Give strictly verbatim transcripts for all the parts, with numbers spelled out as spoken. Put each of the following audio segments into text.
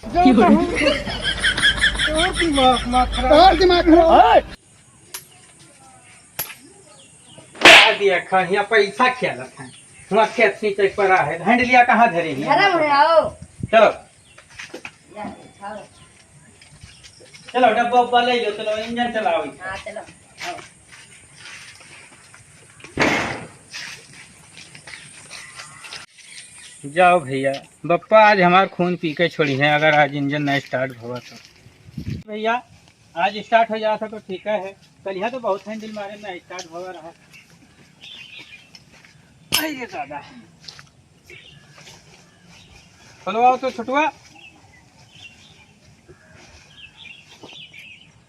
तोर दिमाग मा खराब। तोर दिमाग खराब। ओए! क्या दिया खा, यहाँ पैसा खेलत है। वहाँ खेत सींचे पड़ा है। हैंडलिया कहाँ धरी है? घरा में आओ। चलो। या, उठाओ। चलो, डब्बा उब्बा ले लो, चलो, इंजन चलाओ। हाँ, चलो, आओ। जाओ भैया, बप्पा आज हमार खून पी के छोड़ी है, अगर आज इंजन ना स्टार्ट भवा तो। भैया, आज स्टार्ट हो जाता तो ठीक है, कल यहाँ तो बहुत हैंडल मारे ना स्टार्ट भवा रहा। अरे दादा, चलो आओ तो छोटुआ,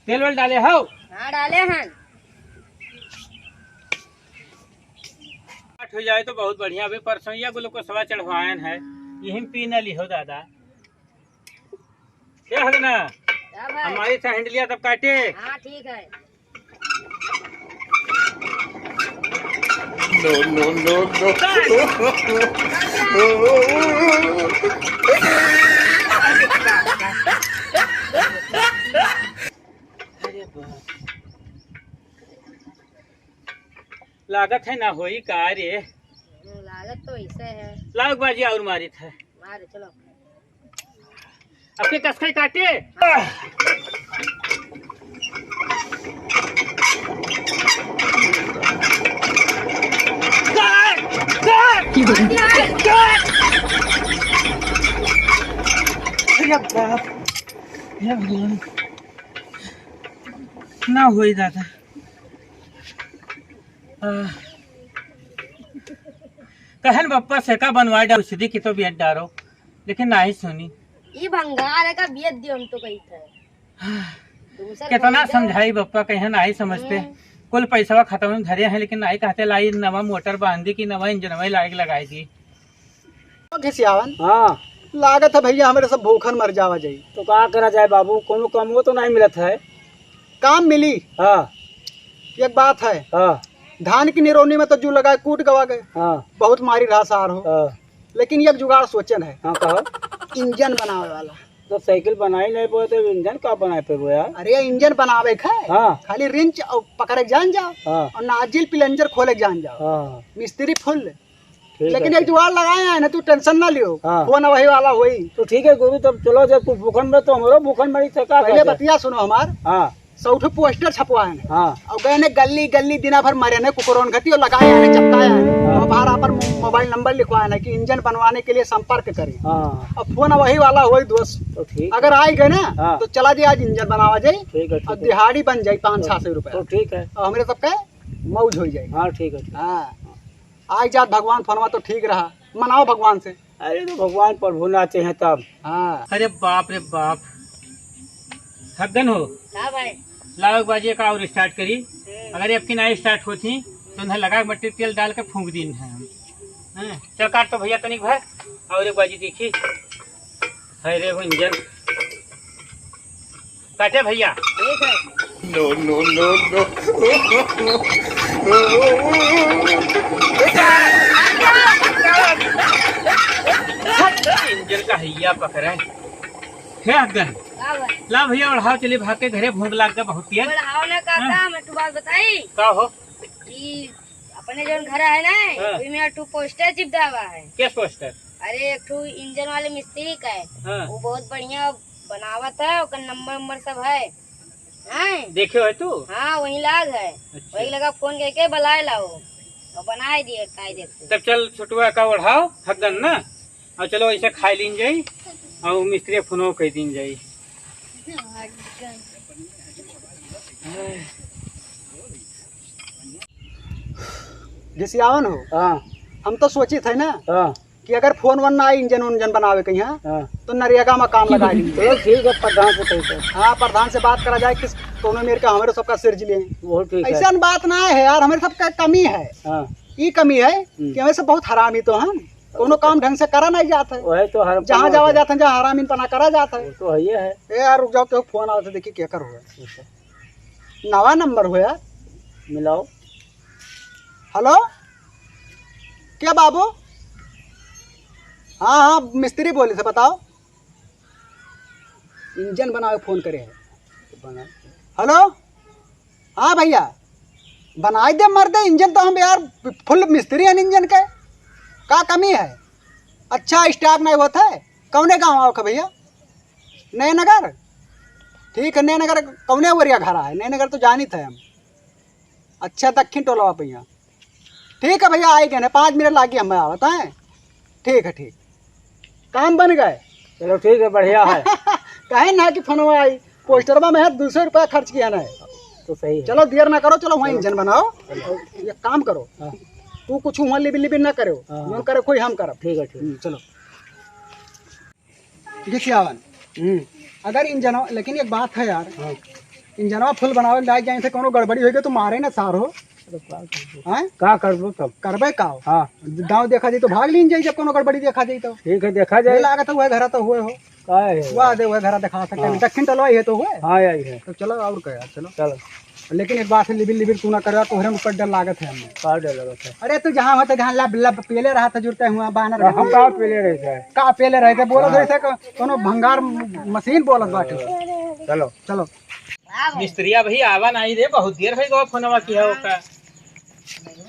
तेल वेल डाले हो? हाँ, डाले हैं। स्टार्ट हो जाए तो बहुत बढ़िया। अभी परसों या ग्लूकोसवा चढ़वायन है, यही पी न लिहो दादा। क्या है ना? क्या भाई? हमारी से हैंडलिया तब काटे। हाँ, ठीक है। No, no, no, no। अरे बाप। लागत है ना होई का रे? हम्म, लागत तो ऐसे है। लाओ एक बाजी और मारित है। मारे, चलो। अब के कसके काटे? अरे बाप, हे भगवान, ना होई दादा। आह। कहन बप्पा से का बनवा डाल, सीधी की तो बेच डारो, लेकिन नाही सुनी। ई भंगार है का बेच दियो, हम तो कही थे। आह। दूसर कितना खरीदो। समझाई बप्पा, कहे नाही समझते। हम्म। कुल पैसवा खाता में धरे हैं, लेकिन नाही कहते लाई नवा मोटर बांधी की नवा इंजनवा लाइक लगाई दी। ओ घिसियावन। हाँ। लागत है भैया, हमरे सब भूखन मर जावा जाई। तो का करा जाए बाबू, कोनो कमवो तो नाही मिलत है। काम मिली। हाँ। एक बात है। हाँ। धान की निरौनी में तो जू लगाए कूट गवा गए। हाँ। बहुत मारी रहा सार हो। हाँ। लेकिन एक जुगाड़ सोचन है। हाँ, कहो। इंजन बनावे वाला। तो साइकिल बनाई नहीं पाए तो इंजन का बनाए पे यार? अरे इंजन बनावे के है। हाँ। खाली रिंच और पकड़े के जान जाओ। हाँ। और नाजिल प्लंजर खोले के जान जाओ। हाँ। मिस्त्री फुल। ठीक लेकिन है, एक ठीक। जुगाड़ लगाए हैं ना, तू टेंशन ना लियो। हाँ। फोन वही वाला होई। तो ठीक है गुरु, तब चलो, जब तू भूखन में तो हमरो भूखन मरी थे, का पहले कर दे? बतिया सुनो हमार। हाँ। सौ ठो पोस्टर छपवाए हैं। हाँ। और गए ने गली गली दिना भर मरे ने कुकुरों गति और लगाए हैं, चपकाए हैं। हाँ। और बाहर पर मो-, मोबाइल नंबर लिखवाए हैं कि इंजन बनवाने के लिए संपर्क करें। हाँ। अब फोन वही वाला होई दोस्त। तो ठीक अगर है। आई गए ना, हाँ। तो चला जाए आज इंजन बनावा जाए। ठीक है, ठीक अब है। दिहाड़ी बन जाए पाँच तो, छः सौ रुपया। तो ठीक है। और हमरे सबके मौज हो जाए। हाँ, ठीक है, ठीक। हाँ। आई जात भगवान फोनवा तो ठीक रहा, मनाओ भगवान से। अरे तो भगवान प्रभु नाचे हैं तब। हाँ। अरे बाप रे बाप, हग्गन हो। हाँ भाई। लाओ एक बाजी का और स्टार्ट करी। हम्म। अगर आपकी ना स्टार्ट होती तो उन्हें लगा के मट्टी तेल डाल के फूंक दीन है हम। हैं? चल काट तो भैया तनिक भाई, और एक बाजी देखी। है रे वो इंजन। काटे भैया। ठीक है। No, no, no, no। इंजन का हैया पकड़े। हे हग्गन। का बा? ला भैया, ओढ़ाओ, चली भाग के घरे, भूख लाग गया बहुत तेज। ओढ़ाओ ना काका, हाँ? हम एक ठो बात बताई। का हो? कि अपने जौन घर है ना, हाँ। ओइमे एक ठो पोस्टर चिपकावा है। के पोस्टर? अरे, एक ठो इंजन वाले मिस्त्री का है। हाँ। वो बहुत बढ़िया बनावत है, ओकर नंबर उम्बर सब है। हैं? देखे हो तू? हाँ, वहीं लाग है। अच्छा। वही लगा फोन करके बुलाए लाओ। और बनाए दिए, काहे देखते। तब चल छोटुआ का ओढ़ाओ, हग्गन ना। और चलो ऐसे खाए लीन जाई। और मिस्त्री फोनो कह दीन जाई। घिसियावन हो। हाँ। हम तो सोचित है ना हाँ। कि अगर फोन वन ना आई, इंजन उंजन बनावे के यहाँ, हाँ। तो नरेगा में काम लगा ली। चलो ठीक है, प्रधान से कही तो। हाँ, प्रधान से बात करा जाए, किस कोनो मेर का हमारे सबका सिर जिले। वो ठीक है। ऐसन बात ना है यार, हमारे सबका कमी है। हाँ। ई कमी है हम्म। कि हमें सब बहुत हरामी तो हम, कोनो काम ढंग से करा नहीं जात है। वही तो हर जहाँ जावा जात है, जहाँ हरामी पना करा जात है। वो तो है ही है। ए यार, रुक जाओ, क्यों फोन आवत है, देखी क्या करो। नवा नंबर हो यार। मिलाओ। हेलो, क्या बाबू? हाँ, हाँ, मिस्त्री बोले थे, बताओ। इंजन बनावे फोन करे है। हेलो, हाँ भैया, बनाई दे मर्दे इंजन तो हम यार, फुल मिस्त्री हैं इंजन के, का कमी है? अच्छा, स्टार्ट नहीं होत है। कौने गाँव आओ का भैया? नयनगर। ठीक है, नयनगर कौने ओरिया घर आए? नयनगर तो जानित है हम। अच्छा, दक्षिण टोलवा पे यहाँ। ठीक है भैया, आई गए ना, पाँच मिनट लागी हमें आवत है। ठीक है, ठीक, काम बन गए। चलो ठीक है, बढ़िया है। कहे ना कि फोनवा आई, पोस्टरवा में है, दो सौ रुपया खर्च किया ना है। तो सही है। चलो देर ना करो, चलो वहाँ इंजन बनाओ। ये काम करो, हाँ। तू कुछ वहाँ लिबिन लिबिन ना करो, हाँ। जो करे कोई हम करब। ठीक है, ठीक। हम्म, चलो। देखिए आवन, हम्म। अगर इंजनवा, लेकिन एक बात है यार, हाँ। इंजनवा फुल बनावे लाग जाए थे, कोनो गड़बड़ी होई गई तो मारे ना सार हो। अरे का करबो? हैं? का करबो तब? करबे का हो? हाँ। गाँव देखा जाई तो भाग लीन जाई, जब कोनो गड़बड़ी देखा जाई तो। ठीक है, देखा जाए। ये लागत है वह घरा तो हुए हो। का है? वाह दे, वह घरा देखा सकते हैं। हाँ। दक्षिण टलवा ही है तो हुए। हाँ, यही है। तो चलो और क्या यार, चलो। चलो। लेकिन एक बात है, लिबिल लिबिल तू ना कर, तोहरे में ऊपर डर लागत है हमें। का डर लगत है? अरे तू जहाँ होता, जहाँ लब लब पेले रहा था, जुड़ते हुआ बानर हम का पेले रहे थे? का पेले रहे थे? बोलत हाँ। रहे थे को-, कोनो भंगार मशीन बोलत बाटे। चलो। चलो। मिस्त्रिया भई आवा नाहीं रे, बहुत देर होइ गवा फोनवा किहा ओका।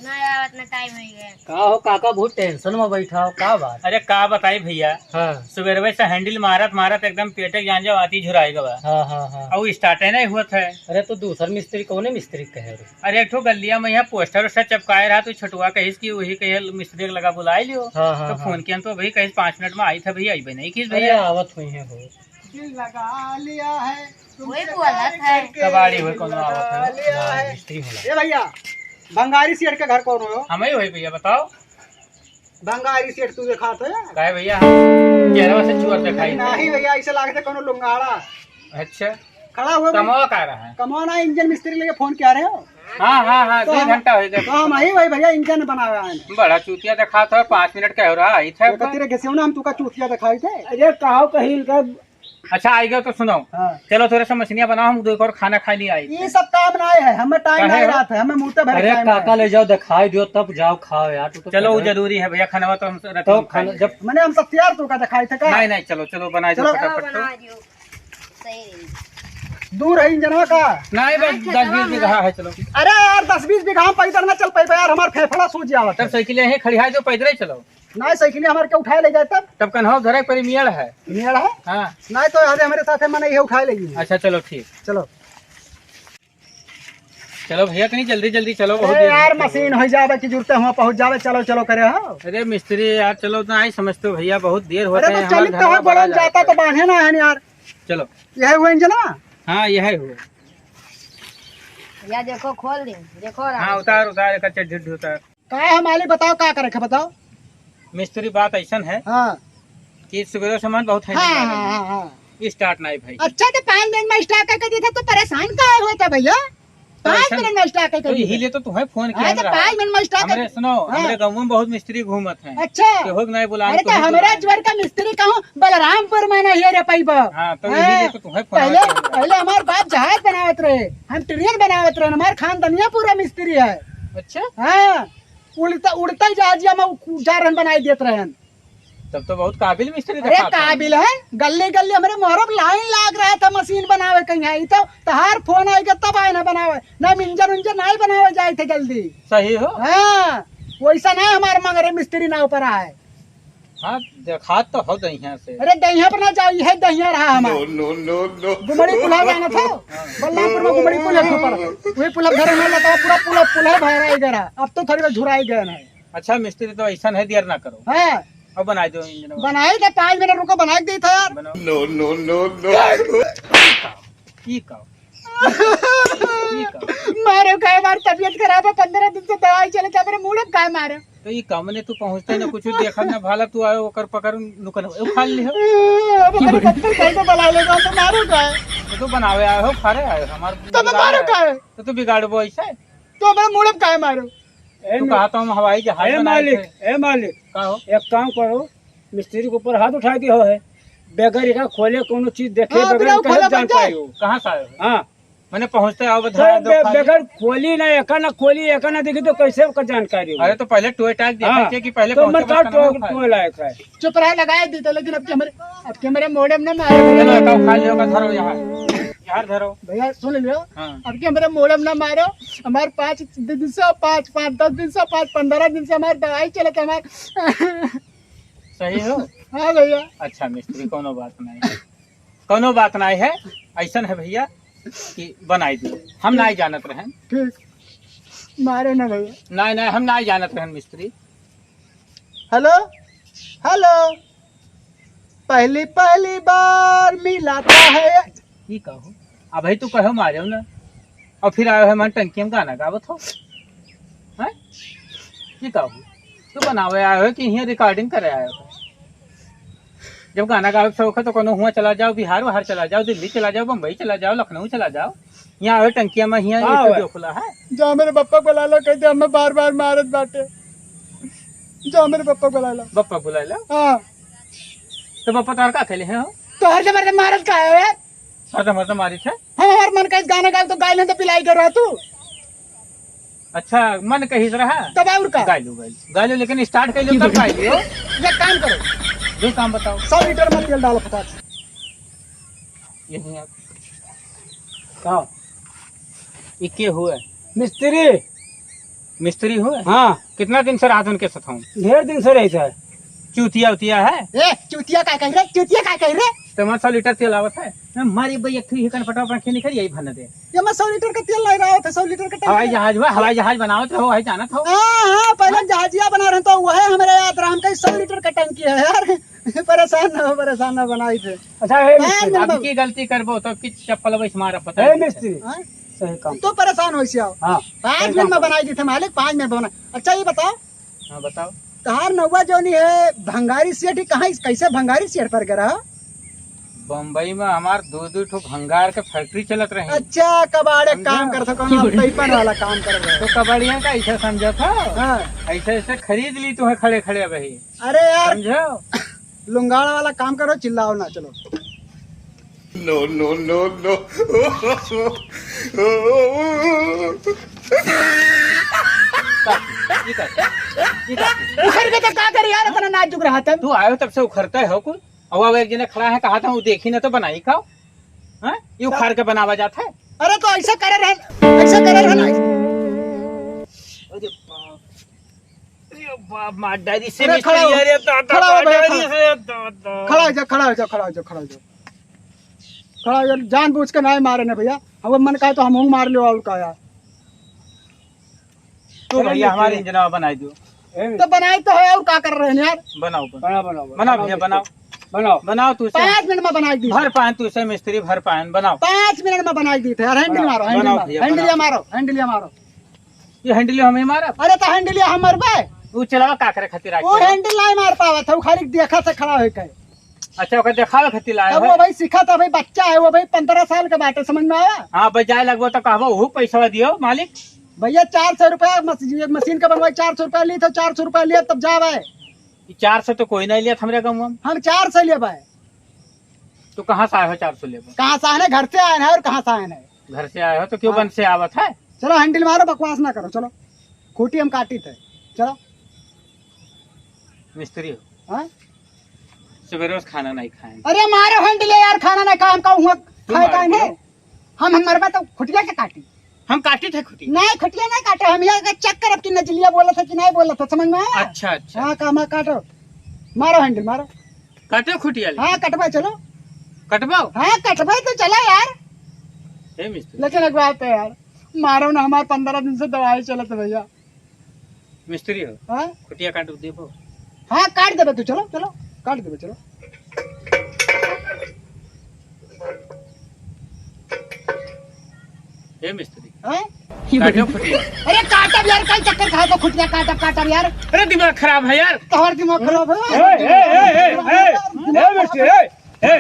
ना यार, इतना टाइम होइ गया। का हो काका, बहुत टेंशन में बैठा हो, का बात? अरे का बताई भैया, हाँ। सुबेरवे से हैंडल मारत मारत एकदम पेटे जान जाओ आती झुराई गवा। हाँ, हाँ, हाँ। अउ स्टार्टे नहीं हुआ था। अरे तो दूसर मिस्त्री, कौने मिस्त्री कहे रे? अरे एक ठो गलिया में यहाँ पोस्टर वोस्टर चपकाए रहा, तो छोटुआ कहिस कि वही कहे मिस्त्री के लगा बुलाए लियो। हाँ, हाँ, तो फोन हाँ। किया तो भई कहिस पाँच मिनट में आई था भैया, अइबे नहीं किस अरे भैया। आवत हुई है हो। दिल लगा लिया है वही तुमसे बोलत प्यार है। करके, कबाड़ी हुए दिल कोनो आवत लगा है। लिया हाँ, है। मिस्त्री होला। ए भैया, भंगारी सेठ के घर कौन हो? हम ही हुई भैया, बताओ। भंगारी सेठ तू देखात है? काहे भैया, हम चेहरवा से चुअर देखाई। नहीं भैया, ऐसे लागत है कोनो लुंगाड़ा। अच्छा। खड़ा हुआ कमवा का रहा है? कमवा ना, इंजन मिस्त्री लेके फोन किहा रहे हो? हाँ, हाँ, हाँ, तो दो हम, घंटा होइ गया। तो हम ही भाई भैया इंजन बनावे आए हैं। बड़ा चूतिया देखात हो, पाँच मिनट कहे रहा, आई थे ये तो तेरे घिसेवना हम तुका चूतिया देखाई थे। अरे कहो कहीं इनका अच्छा, आई गयो तो सुनो। हाँ। चलो, थोड़ा सा मछलियाँ बनाओ, हम दो एक और खाना खाइ लिया आई। ये सब काम ना है, हमें टाइम काहे नहीं हो? रहता है, हमें मुँह भरे अरे टाइम काका है। ले जाओ, देखाई दियो, तब जाओ खाओ यार, तू तो चलो, वो पहले जरूरी है भैया, खानवा तो हम तो रख खाना खाएंगे। जब मने हम सब तैयार तो का देखाई थे का? नहीं, नहीं, चलो, चलो, बनाई दो चलो। फटाफट तो। बना दियो। सही। दूर है इंजनवा का? नहीं, बस हाँ, दस बीस बीघा है, चलो। अरे यार, दस बीस बीघा हम पैदल ना चल पाइबे यार, हमार फेफड़ा सूज जावत तब है। साइकिल यहीं खड़ी है, जो पैदल ही चलो। नहीं, साइकिल हमारे के उठाए ले जाए तब। तब कन्हौ धरे पर मेड़ है। मेड़ है? हाँ। नहीं तो यार हमारे साथ है, मने ये उठाए ले जाए। अच्छा, चलो ठीक। चलो। चलो भैया, इतनी जल्दी जल्दी चलो, बहुत अरे देर यार, हो गई। मशीन होइ जावे कि जुड़ते हुआ पहुँच जावे, चलो चलो करे हो। अरे मिस्त्री यार, चलो ना आई समझते हो भैया, बहुत देर होते अरे तो हैं, हमारे चलित घर तो है, वाला बड़ा बड़ा जाता जाता तो है। बांधे ना है यार। चलो। यह हुआ इंजनवा? हाँ, यह हुआ। या देखो, खोल दे, देखो आराम हाँ, से। उतार, उतार, एकर चड्ढी उड्ढी उतार। का है मालिक, बताओ, का करे के बताओ? मिस्त्री, बात ऐसन है हाँ। कि सुबेरे से मन बहुत है हाँ, निकाले। हाँ, हाँ, हाँ। स्टार्ट नहीं भाई। अच्छा, तो पाँच मिनट में स्टार्ट करके देता तो परेशान का होता भैया? तो पाँच ऐसन, मिनट में स्टार्ट करके तो देता। इसीलिए तो तुम्हें फोन किया हाँ, तो रहा। पाँच मिनट में स्टार्ट हमरे, करके सुनो, हाँ। हमरे गाँव में बहुत मिस्त्री घूमत हैं। अच्छा। केहू के नहीं बुलाए अरे, तो तो हमरे अजवर का मिस्त्री कहूँ बलरामपुर में नहीं है रे पैबा। हाँ, तो हाँ, इसीलिए तो तुम्हें फोन पहले, किया रहा। पहले हमार बाप जहाज बनावत रहे, हम ट्रेन बनावत रहे, हमार खानदानिया पूरा मिस्त्री है। अच्छा। हाँ, उड़ता, उड़ता ही जहाजिया में उ-, जा रहन बनाई देत रहन। तब तो बहुत काबिल मिस्त्री अरे दिखात है। काबिल है, गल्ली गल्ली हमरे मोहरब लाइन लाग रहा था मशीन बनावे कहीं है, तो तहार फोन आएगा तब आए ना बनावे, ना इंजन उंजन नहीं बनावे जाए थे जल्दी। सही हो। हाँ, वैसा नहीं हमारे मंगरे मिस्त्री नाव पर आए। हाँ, देखात तो हो दहिया से। अरे दहिया पर ना जाओ, यह दहिया रहा हमारा। No, no, no, no। गुमड़ी पुला जाना था, बल्लामपुर में गुमड़ी पुल है ऊपर, वही पुल घर में लगा पूरा पुल, पुल है भैरा इधर। अब तो थोड़ी झुराई गए हैं। अच्छा मिस्त्री, तो ऐसा है, देर ना करो। हाँ। अब बनाई दो इंजन। बनाई दे, पाँच मिनट रुको, बनाई दे था यार। बनाओ। No, no, no, no। ई का? ई का? मारो काहे, मार तबीयत खराब है, पन्द्रह दिन से दवाई चले, क्या मेरे मूड़ में काहे मारो? तो ई का मने तू पहुँचते ना कुछ देखा ना भाला, तू आयो ओकर पकड़ नुकन उखाड़ लिहो। अब ओकर पत्थर कहीं पे बना लेगा, तो मारो काहे? तो तू बनावे आयो हो, खारे आयो हो, हमार तो मैं बिगाड़े मारो आयो। काहे? तो तू बिगाड़बो ऐसे? तो हमारे मूड़ में काहे मारो? ए तू मि-, कहा तो हम हवाई जहाज ए बनाए मालिक, थे। ए मालिक, का हो? एक काम करो, मिस्त्री के ऊपर हाथ उठा के हो है, बगैर एका खोले कोनो चीज देखे, हाँ, बगैर बिना कहे खोले जान बन जाए। पाई हो। कहाँ से आए हो? हाँ। मैंने पहुँचते आओ, बता तो दो बे-, खाली। बगैर खोली ना, एका ना खोली, एका ना देखी तो कैसे ओकर जानकारी होई? अरे तो पहले टोए टाक देखा हाँ। चाहिए कि पहले तो पहुँचे मत बस टोए, खाली। टोए लायक है। चुप रहा, लगाए दी तो, लेकिन अब के हमरे, अब के हमरे मोड़े में ना मारो। चलो, एका खा लियो, का धरो यहाँ, यहाँ धरो। भैया सुन लियो, हाँ। अब के हमरे मोड़े में ना मारो, हमारे पाँच दिन से पाँच, पाँच, दस दिन से पाँच, पन्द्रह दिन से हमारे दवाई चलत है हमारे। सही हो? हाँ भैया। अच्छा मिस्त्री, कोनो बात नहीं है, कोनो बात नहीं है, ऐसन है भैया कि बनाई दो, हम नहीं जानत रहन। ठीक, मारे ना भैया। नहीं, नहीं, हम नहीं जानत रहन मिस्त्री। हेलो, हेलो, पहली पहली बार मिला था है। ई का हो? अबही तू कहो मारे हो ना, और फिर आयो है मन टंकी में गाना गावत हो, हैं? ई का हो? तू बनावे आयो है कि यहाँ रिकॉर्डिंग करे आयो है? जब गाना गावे के शौक है तो कोनो हुआ चला जाओ, बिहार वहार चला जाओ, दिल्ली चला जाओ, बम्बई चला जाओ, लखनऊ चला जाओ, यहाँ आवे टंकिया में, यहाँ का ये तो आवे? जो खुला है। जा मेरे पप्पा को बुला लो, कहते हमें बार बार मारत बाटे। जा मेरे पप्पा को बुला लो। पप्पा बुला लो। हाँ। तो पप्पा तोहर का खेले हैं हो? तो हर जबर मारत का है यार? हर जबर मारी थे। हम हर मन का गाना गाओ तो गाय नहीं तो पिलाई कर रहा तू। अच्छा, मन कहित रहा। तब और का? गाय लो, गाय लो। गाय लो, लेकिन स्टार्ट कर लो, तब गाय लो। एक काम करो। जो काम बताओ। सौ लीटर में तेल डालो फटाक से। यही आप। का? ई के हुए? मिस्त्री। मिस्त्री हुए? हाँ। कितना दिन से रहत उनके साथ हूँ? ढेर दिन से रहित है। चूतिया उतिया है? ए, चूतिया का कह रे? चूतिया का कह रे? तो मैं सौ लीटर तेल आवत है। मैं मारी भाई एक ही कन फटाफट रखे निकल यही भरने दे। ये मैं सौ लीटर का तेल लाई रहा था, सौ लीटर का टंकी। हवाई जहाज हुआ, हवाई जहाज बनावत हो, वही जानत हो। हाँ, हाँ, पहले जहाजिया बना रहे तो वह हमारे याद रहा, हम कहीं सौ लीटर का टंकी है यार। परेशान ना हो, परेशान ना बनाई थे। अच्छा, हे हाँ, मिस्त्री। अब की गलती करबो तो कि चप्पल वैसे मारा पता है मिस्त्री। हाँ? सही काम। तो परेशान हो इसे आओ। हाँ, पाँच मिनट में बनाई दी थे मालिक, पाँच मिनट में बना। अच्छा ये बताओ। हाँ, बताओ। तहार नौवा जौनी है भंगारी सेठ ही कहाँ, कैसे भंगारी सेठ पर गया? बम्बई में हमार दो दो ठो भंगार के फैक्ट्री चलत रहे। अच्छा, कबाड़े समझा? काम करत हो, कौनो पैपन वाला काम करत रहे। तो कबाड़िया का ऐसे समझत हो? हाँ। ऐसे ऐसे खरीद ली तुम्हें खड़े खड़े भाई। अरे यार, समझो? लुंगाड़ा वाला काम करो, चिल्लाओ ना, चलो। No, no, no, no। का? ई का? ई का? उखर के तो का करी यार, इतना नाजुक रहा था। तू आयो तब से उखरता है हो कुल। अब, अब एक जने खड़ा है, कहा था वो देखी ना तो बनाई का? हैं? ये उखाड़ के बनावा जात है। अरे तो ऐसा करे रहे, ऐसा करे रहे ना। अरे बाप। अरे बाप, मार डारी से अरे मिस्त्री, खड़ा हो, अरे दादा, खड़ा हो मार भैया, डारी खड़ा। से दादा। खड़ा हो जा, खड़ा हो जा, खड़ा हो जा, खड़ा हो जा। खड़ा हो जा, जानबूझ के नहीं मारे ना भैया। अब मन का तो हम हूँ मार लो और का यार। तो चलो भैया, हमारे मिस्त्री। इंजनवा बनाई दो। ए, तो बनाई तो है, और का कर रहे हैं यार? बनाओ, बनाओ। बनाओ, बनाओ, बनाओ भैया, मिस्त्री। बनाओ। बनाओ। बनाओ तू से। पाँच मिनट में बनाई दी। भर पाएन तू से मिस्त्री, भर पाएन, बनाओ। पाँच मिनट में बनाई दी थे यार, हैंडल बनाओ, मारो, हैंडल बनाओ मारो, भैया, हैंडलिया बनाओ। मारो, हैंडलिया मारो। ये हैंडलिया हमें मारा? अरे तो हैंडलिया हम मरबे? वो चलावा का करे खातिर वो आके? हैंडल नहीं मार पावा था, वो खाली देखा से खड़ा होके। अच्छा, ओकर देखावे खातिर लाए अब हो? वो भाई सीखा था, भाई बच्चा है, वो भाई पन्द्रह साल का बाटे, समझ में आया? हाँ, बस जाए लगबो तो कहबो, "ओहू पैसवा दियो मालिक।" भैया, चार सौ रुपया मस-, ये मशीन का बनवाई, चार सौ रुपया ली तो चार सौ रुपया लिया, तब जावे। ई चार सौ तो कोई नहीं लिया हमरे गाँव में। हम चार सौ लेबे। तो कहाँ से आए हो चार सौ लेबे? कहाँ से आए हैं? घर से आए हैं और कहाँ से आए हैं? घर से आए हो तो क्यों हाँ। बन से आवत है? चलो हैंडल मारो, बकवास ना करो, चलो। खूटी हम काटी थे, चलो। मिस्त्री हो? हाँ? सवेरे से खाना नहीं खाए। अरे मारो हैंडल यार, खाना नहीं खाए, हम कहूँ हुआ तू खाए मार काहे दियो। नहीं? हम, हम मरबा तो खुटिया के काटी। हम काटी थे खुटी। नहीं, खुटिया नहीं काटे, हम यहाँ का चेक करब कि नजलिया बोला था कि नहीं बोला था, समझ में आया? अच्छा, अच्छा। हाँ, काम काटो, मारो हैंडल, मारो। काटो खुटिया ले। हाँ, कटबा, चलो। कटबाओ? हाँ, कटबा तो चला यार। हे मिस्त्री। लेकिन एक बात है यार, मारो ना, हमार पन्द्रह दिन से दवाई चलत है भैया। मिस्त्री हो? हाँ? खुटिया काट देबो? हाँ, काट देबे तू, चलो, चलो, काट देबे, चलो। हे मिस्त्री। हाँ? काटो खुटिया। अरे काटब यार, कई चक्कर खाए तो खुटिया काटब, काटब यार। अरे दिमाग खराब है यार। तोहर दिमाग खराब है। ए, ए, ए, ए, ए, ए, मिस्त्री, ए, ए।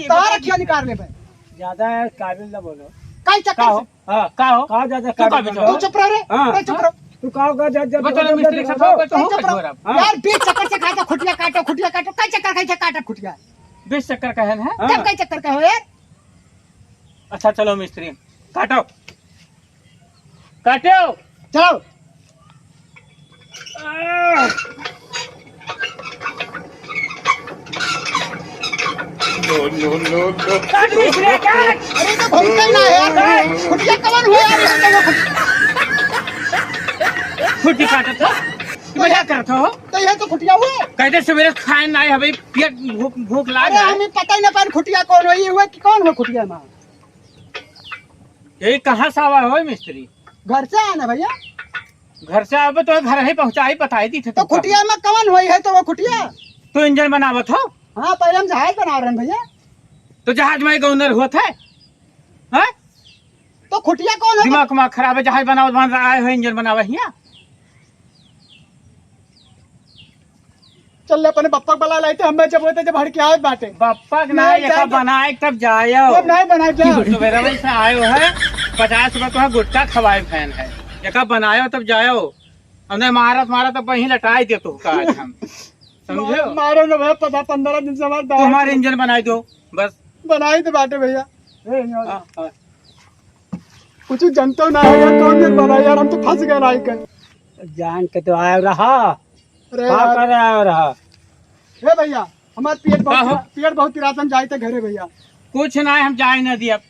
तोहर अखिया निकाल ले भाई। ज्यादा है, काबिल ना बोलो। कई चक्कर का हो? से हाँ, का हो? का ज्यादा तू का काबिल बिचारा? ना तू बोलो। चुप रह रे। हाँ। ए, चुप रह। तू का होगा, जब, जब, बता लो, जब, मिस्त्री जब, साहब, जब, तो हो चुप रहो। कठोर अब। हाँ। यार, बीस चक्कर से कहा था, खुटिया काटो, खुटिया काटो, कई चक्कर, कई चक्कर काटो, खुटिया। बीस चक्कर का है ना? हाँ। तब कई चक्कर का हो यार? अच्छा, चलो मिस्त्री, काटो, काटो। चलो। आह! No, no, no, no। काट मिस्त्री, काट। अरे, तो घूमते ही ना यार। खुटिया कवन हुआ यार, यहाँ पे? खुटी काटत हो? मजाक करत हो? तो यह तो खुटिया हुआ। कहते सवेरे खाए ना आए, अभी पेट भूख, भूख लाग अरे, है। हमें पता ही ना पान खुटिया कौन हो, ये हुआ कि कौन हो खुटिया माँ? यही कहाँ से आवा हो मिस्त्री? घर से आना भैया। घर से आवे तो घर ही पहुँचाई, बताई दी थे तो तुमका। खुटिया में कवन होई है तो वो खुटिया? तो इंजन बनावत हो? हाँ, पहले हम जहाज बना रहे हैं भैया। तो जहाज में गौनर होत है? हैं? तो खुटिया कौन है? दिमाग, दिमाग खराब है, जहाज बनावत बन रहा है, इंजन बनावे हिया। चल ले, अपने बप्पा के बुला लाइते, हमें जब होते, जब हड़के आवत बाटे। बप्पा के ना, नहीं, एका जाए तो बनाए तब जायो। वो नहीं बनाए, जा। सुबेरे से आयो है, पचास रुपया तुम्हें गुटखा खवाए फैन है, एका बनायो तब जायो। हमने मारत, मारत अब वहीं लटाई दे तो का आज हम। समझे? मार-, मारो ना भैया, पता पन्द्रह दिन से हमारे तो हमारे दाल इंजन बनाई दो, बस। बनाई तो बाटे भैया। ए, यार। हाँ, हाँ। कुछ जनतो ना है यार, कौन दिन बना यार, हम तो फंस गए नाई के। जान के तो आया रहा। अरे का यार। करे आया रहा? ए भैया, हमार पेट बहुत का हो? पिरा-, पेट बहुत पिरात, हम जाइत है घरे भैया। कुछ ना है, हम जाए ना दियब।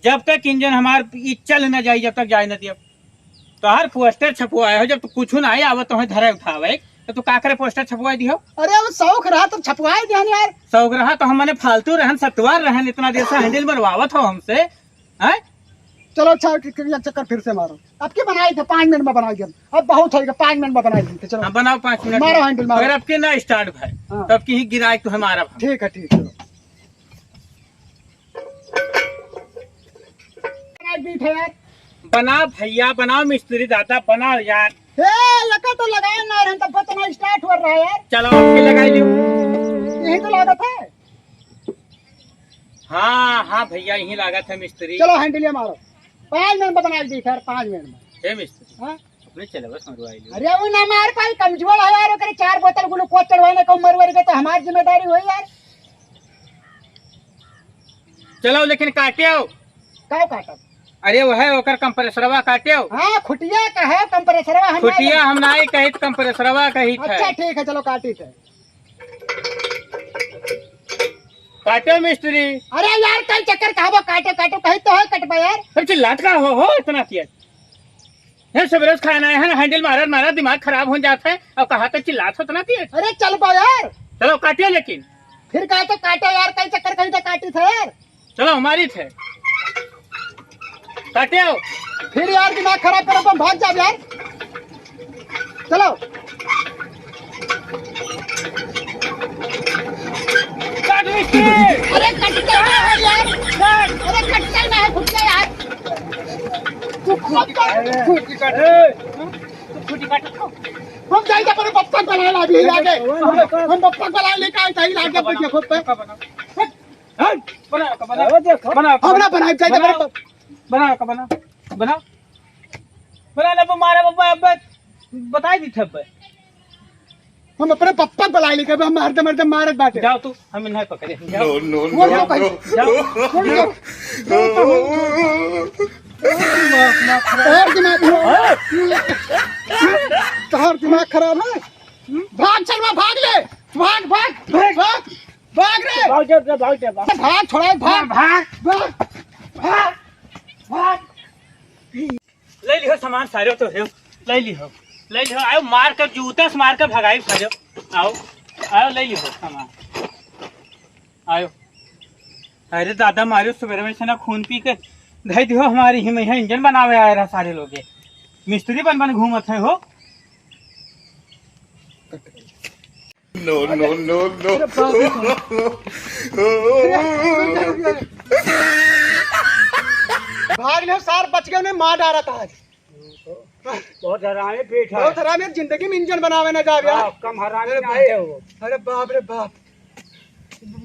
जब तक इंजन हमार ई चल ना जाई, जब तक जाए ना दियब। तोहार पोस्टर छपवाए हो, जब तू कुछ ना है आवत, तोहे धरे उठावे, तो तू का करे पोस्टर छपवाए दियो? अरे वो शौक रहा तो छपवाए दिया यार। शौक रहा तो हम मने फालतू रहन, सतवार रहन, इतना देर से हैंडल मरवावत हो हमसे। हैं? चलो अच्छा, एक, एक चक्कर फिर से मारो। अब के बनाई थे, पाँच मिनट में बनाई थे। अब बहुत होइगा, पाँच मिनट में बनाई थे। चलो। हाँ, बनाओ पाँच मिनट मारो में। हैंडल मारो। अगर अब के ना स्टार्ट भाई, हाँ। तब की ही गिराई तो हमारा भाई। ठीक है, ठीक है। बनाई दी थे यार। बना भैया, बनाओ मिस्त्री दादा, बनाओ यार। ए, लगा तो लगाए ना रहे, तब तो ना स्टार्ट हो रहा है यार। चलो, अब के लगाई लियो। यही तो लागत है। हाँ, हाँ भैया, यहीं लागत है मिस्त्री। चलो, हैंडलिया मारो। पाँच मिनट में बनाई दी सर, पाँच मिनट में। हे मिस्त्री, हाँ? अपने चलबस मरवाई लो। अरे, वो ना मार पाई, कमजोर है यार, ओकरे चार बोतल ग्लूकोज चढ़वाने को मरवर के तो हमार जिम्मेदारी होई यार। चलो, लेकिन काट्यो। का काटब? अरे, वो है, ओकर कंप्रेसरवा काट्यो। हाँ, खुटिया का है, कंप्रेसरवा हम खुटिया नहीं हम नाई कहित, कंप्रेसरवा कहित है। अच्छा, ठीक है, चलो, काटी थे। काटो मिस्त्री। अरे यार, कई चक्कर कहबो, काटो, काटो, कहीं तो है कटबा यार। तब चिल्लात का हो, हो इतना किया? हे सुबेरे से खाना है ना, हैंडल मारत, मारत दिमाग खराब हो जात है, और कहा तो चिल्लात हो इतना किया? अरे चल बा यार। चलो काटियो लेकिन। फिर कहा तो काटो यार, कई चक्कर कहीं तो काटी थे यार। चलो, हमारी थे। काटे आओ। फिर यार दिमाग खराब करो, तुम भाग जाओ यार। चलो। काट मिस्त्री। अरे कटते ना है यार। काट। अरे कटते ना है, खुद का यार। तू खुद का। खुद की काट। तू खुद की काट। हम जाइए अपने पप्पा को बुला ला अभी लाके। हम पप्पा को बुला लेके आए थे, लाके बैठे खुद पे। हट। बना, बना। अरे देखो। बना, हम ना बनाए, जाइए बना। अपने पप- बना, बना। बना। बना ना, वो मारा बब्बा, अब बताई दी थे अब। हम अपने पप्पा को बुला लेके, अब हम मारते, मारते, मारत बाटे। जाओ तू, हम इन्हें पकड़े। जाओ। No, no, वो no, जाओ भाई, no। जाओ। वो जाओ। तोहर दिमाग, तोहर दिमाग खराब है। भाग, चल, भाग ले, भाग, भाग, भाग, भाग रे। भाग जा, भाग जा, भाग। भाग, छोड़ा, भाग, भाग। भाग, भाग, भाग। ले लिहो सामान सारे तो है, ले लिहो, ले लिहो। आयो मार कर, जूता से मार कर भगाई सारे। आओ, आयो ले लिहो सामान। आयो। अरे दादा, मारियो सुबेरे में से ना खून पी के धई दिहो हमारी ही में इंजन बनावे आए रहा सारे लोगे। मिस्त्री बन बन घूमत है हो। No, no, no, no। अरे बाप रे बाप। भाग ले सार, बच गए, उन्हें मार डारा था आज। बहुत हरामी पीठ है। बहुत हरामी, जिंदगी में इंजन बनावे ना जावे यार। हाँ, कम हरामी अरे ना बाप। है वो। अरे बाप रे बाप,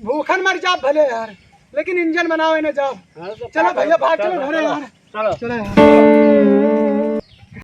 भूखन मर जा भले यार, लेकिन इंजन बनावे ना जाओ। हाँ, तो चलो का भैया, करो? भाग चलो, चलो घरे चलो। यार। चलो। चलो यार।